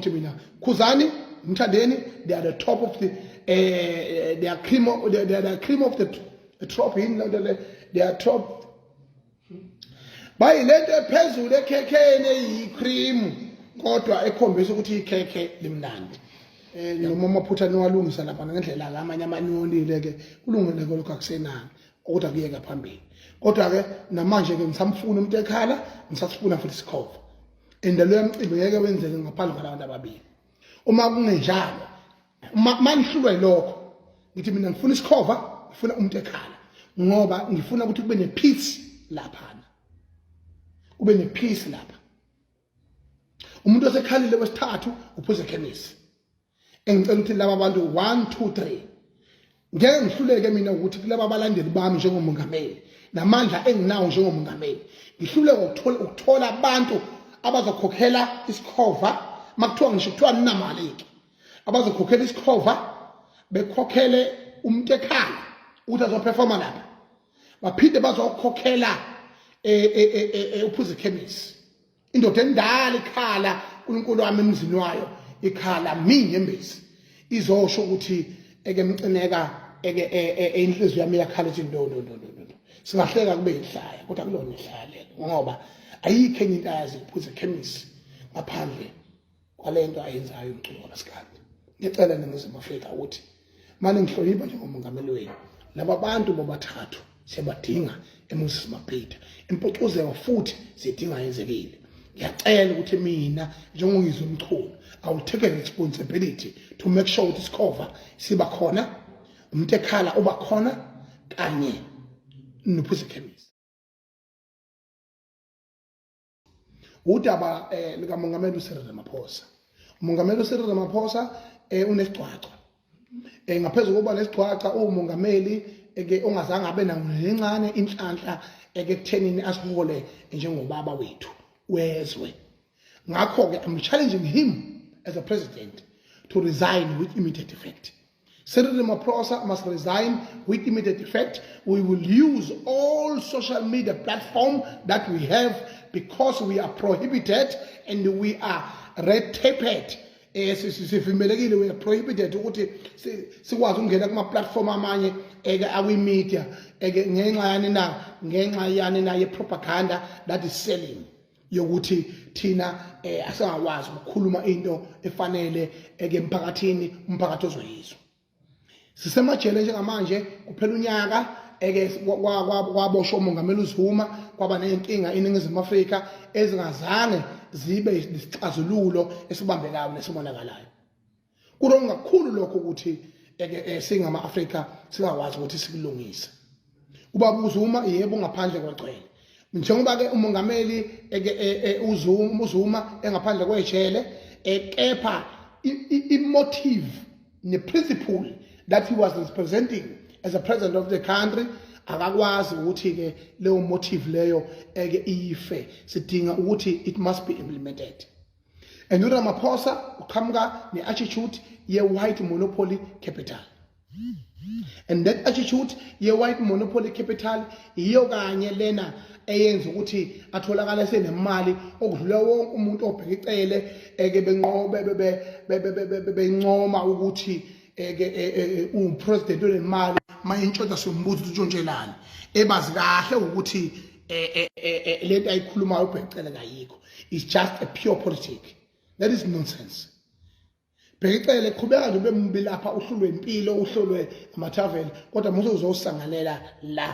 Ukuthi mina Khuzani, Mthandeni, they are the top of the they are cream of, they are the cream of the top, yini lento le, they are top, bayilento ephezulu ekhekheni eyi-cream kodwa ekhombisa ukuthi ikhekhe limnandi. Noma amaphutha niwalungisa lapha ngendlela amanye amanionile ke, kulungile ke lokho, akusenani kodwa kuyeka phambili. Kodwa ke namanje ke ngisamfuna umuntu ekhala, ngisasifuna futhi isikhova, and loyo mcimbi ngeke wenzeke ngaphandle kwalabantu ababili. Uma kungenjalo, uma manihlulwa yilokho, ngithi mina ngifuna isikhova, ngifuna umuntu ekhala, ngoba ngifuna ukuthi kube ne-peace laphana, kube ne-peace lapha. Umuntu osekhalile wesithathu uphuze ekhemisi. Engicela ukuthi laba bantu 1 2 3, ngeke ngihluleke mina ukuthi kulaba abalandeli bami njengomongameli namandla enginawo njengomongameli, ngihluleke ukuthola abantu abazokhokhela isikhova. Makuthiwa ngisho kuthiwa ninamali-ke, abazokhokhela isikhova, bekhokhele umuntu ekhala ukuthi azoperforma lapha, baphinde bazokhokhela uphuze ekhemisi, indoda endala ikhala uNkulunkulu wami emzini wayo, ikhala minyembezi, izosho ukuthi eke mcineka eke inhliziyo yami iyakhala, ithi no, no, no, no, no. Singahleka kube ihlaya, kodwa kulona ihlaya lelo, ngoba ayikho enye into ayazi uphuze ekhemisi ngaphandle kwalento ayenzayo umculo kamaskandi. Ngicela Ningizimu Afrika ukuthi mane ngihlonipha njengomongameli wenu, laba bantu bobathathu siyabadinga eMoses Mabhida. Impucuzeko futhi siyidinga yenzekile. Ngiyacela ukuthi mina njengoNgizwe Mchunu, I will take a responsibility to make sure ukuthi isikhova siba khona, umuntu ekhala uba khona, kanye nophuze ekhemisi. Udaba likamongameli uCyril Ramaphosa. Umongameli uCyril Ramaphosa unesigcwagcwa. Ngaphezulu kokuba nesigcwagcwa, uwumongameli eke ongazange abe nayo nencane inhlanhla eke kuthenini asihole njengobaba wethu wezwe. Ngakho ke I'm challenging him as a president to resign with immediate effect. Cyril Ramaphosa must resign with immediate effect. We will use all social media platform that we have because we are prohibited and we are red taped. Sivimelekile, we are prohibited ukuthi sikwazi ukungena kuma platform amanye eke akwi media eke, ngenxa yani na? Ngenxa yani na? Ye propaganda that is selling yokuthi thina asingakwazi ukukhuluma into efanele eke emphakathini, umphakathi ozoyizwa. Sisemajele njengamanje, kuphela unyaka eke kwaboshwa umongameli uZuma, kwaba nezinkinga eNingizimu Afrika ezingazange zibe isixazululo esibambekayo nesibonakalayo. Ku-wrong kakhulu lokho ukuthi eke singama-Afrika singakwazi ukuthi sikulungise. Ubaba uZuma, yebo, ngaphandle kwegcwele, njengoba ke umongameli eke uZuma engaphandle kwejele, kepha i-motive ne-principle that he was representing as a president of the country, akakwazi ukuthi ke leyo motive leyo eke ife. Sidinga ukuthi it must be implemented. And uRamaphosa uqhamuka ne-attitude ye-white monopoly capital, and that attitude ye-white monopoly capital yiyo kanye lena eyenza ukuthi atholakale senemali okudlula wonke umuntu obheka icele eke benqobe bencoma ukuthi eke upresident onemali. Mayintshontsha sombuzo ukuthi utshontshelani, ebazi kahle ukuthi lento ayikhulumayo ubheka icele kayikho. It's just a pure politic. That is nonsense. Bheka icele, qhubeka nje ube mubi lapha, uhlulwe impilo, uhlulwe amathaveni, kodwa muze uzosanganela la.